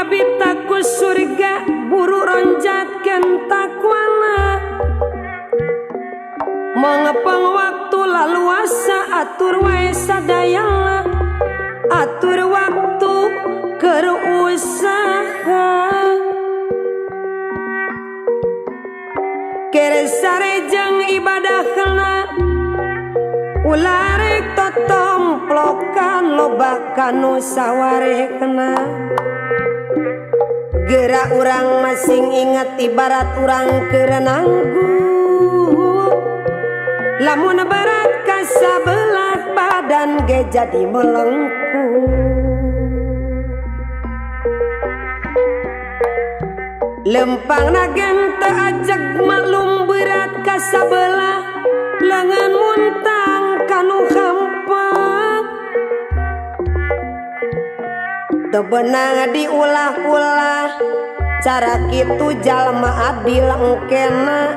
kabita ku surga buru ronjatkeun takwana. Mengepeng waktu laluasa atur wae sadayana, atur waktu keur usaha. Kere sare jeung ibadahna ulah rek totomplokan loba kanu sawarekna. Geura urang masing inget ibarat urang keur nanggung. Lamun berat kasabelah badan ge jadi melengkung. Lempang nagen teu ajeg maklum berat kasabelah, leungeun muntang kanu hampa. Teu beunang diulah-ulah cara kitu jalma adil engkena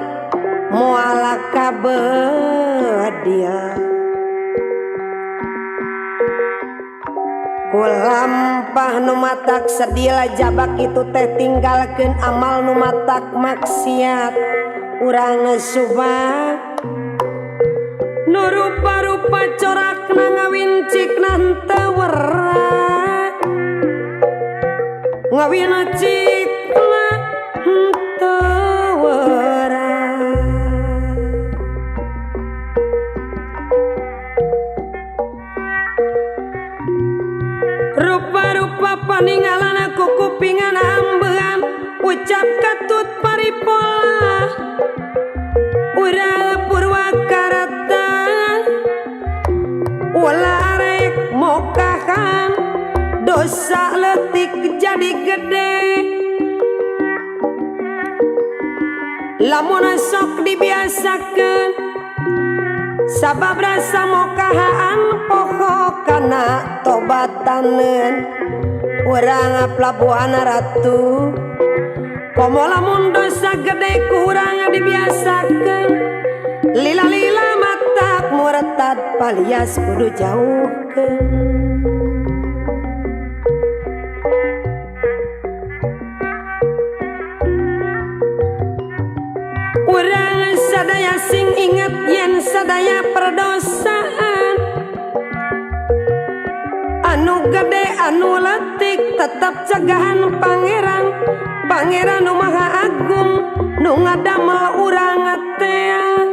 moal kabedil. Kulampah nu matak sedil jabak itu teh tinggalkeun amal nu matak maksiat. Urang subah nu rupa-rupa corakna ngawincikna henteu werah, ngawincikna henteu werah. Rupa-rupa paningalan ku kupingan ambean, ucap katut paripola. Urang Purwakarta ulah rek mokahan, dosa leutik jadi gede. Lamun sok dibiasakeun sabab rasa mokahaan poho kana tobataneun. Urang Pelabuhan Ratu komo lamun dosa gede kurang dibiasakeun, lila-lila matak murtad palias kudu jauhkeun. Urang sadaya sing inget yen sadaya perdosaan, anu gede anu letik tetep cegahan pangeran. Pangeran nu maha agung nu ngadamel urang teh.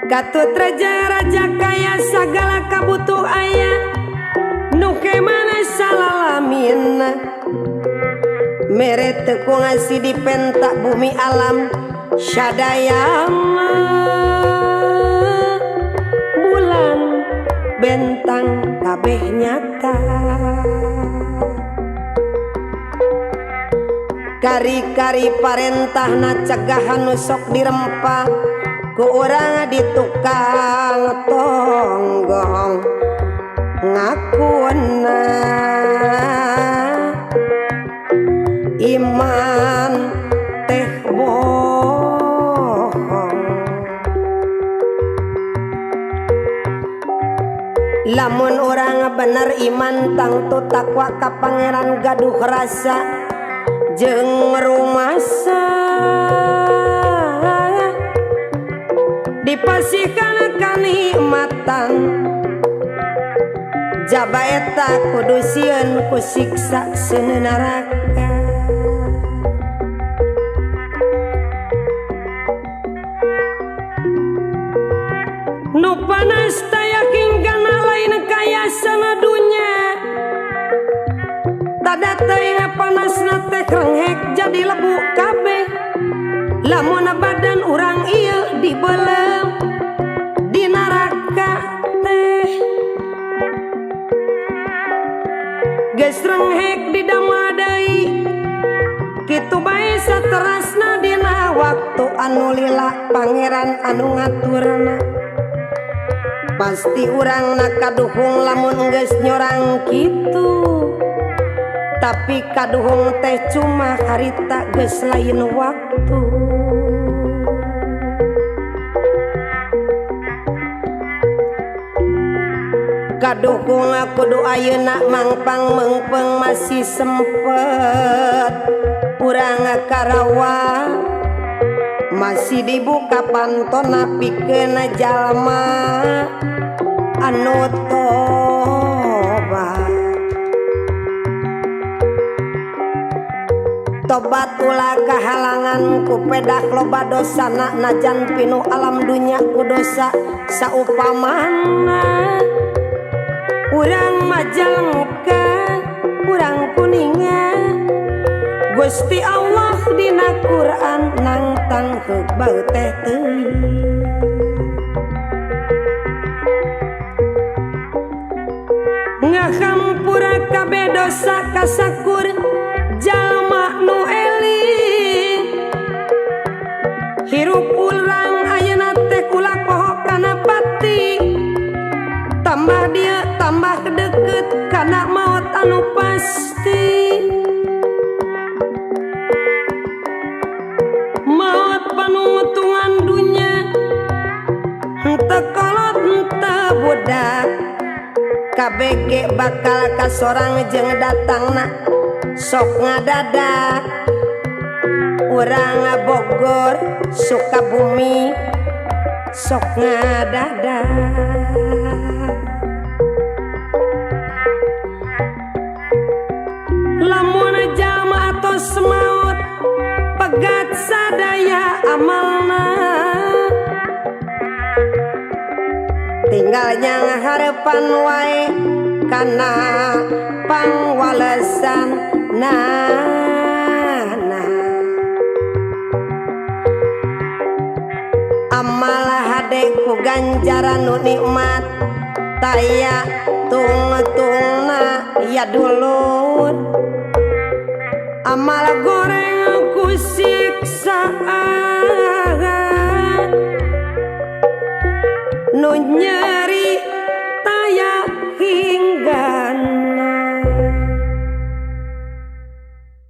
Katut raja-raja kaya sagala kabutuh aya, nu kemana salalamin. Mere teu ku ngasih dipentak bumi alam sadayana, bulan bentang kabeh nyata. Kari-kari parentahna cegahan nu sok dirempa ku urang di tukang tonggong ngakuna iman teh bohong. Lamun urang bener iman tangtu takwa ka pangeran gaduh rasa jeung rumasa, dipasihkan kanikmatan. Jaba eta kudu sieun ku siksa seuneu neraka. Nu panas tayakin kana lain kaya sana dunya, tada teuing panasna teh renghek jadi lebu kabeh. Lamun badan urang ieu dibelem di neraka teh, geus renghek didamel deui kitu bae saterasna dina waktu anu lila pangeran anu ngaturna. Pasti urang na kaduhung lamun geus nyorang kitu, tapi kaduhung teh cuma harita geus lain waktu. Kadukung kudu ayeuna mangpang meungpeung masih sempet urang Karawa masih dibuka pantona pikeun jalma anu tobat. Tobat ulah kahalangan ku pedak loba dosana najan pinuh alam dunya ku dosa saupamana urang Majalengka urang Kuningan Gusti Allah dina Quran nangtang heug bau teh teuing. Ngahampura kabeh dosa kasakur jalma nu eling hirup urang ayeuna teh ulah poho kana pati tambah dia tambah deket kana maot anu pasti. Maot panungutungan dunya henteu kolot henteu budak KBG bakal kasorang jeung datangna sok ngadadak. Urang Bogor Sukabumi sok ngadadak. Lamun jalma atos maot pegat sadaya amalna tinggal nyangharepan wae kana pangwalesan nana. Amal hade ku ganjaran nu nikmat taya tungtungna ya dulur. Amal goreng ku siksaan nu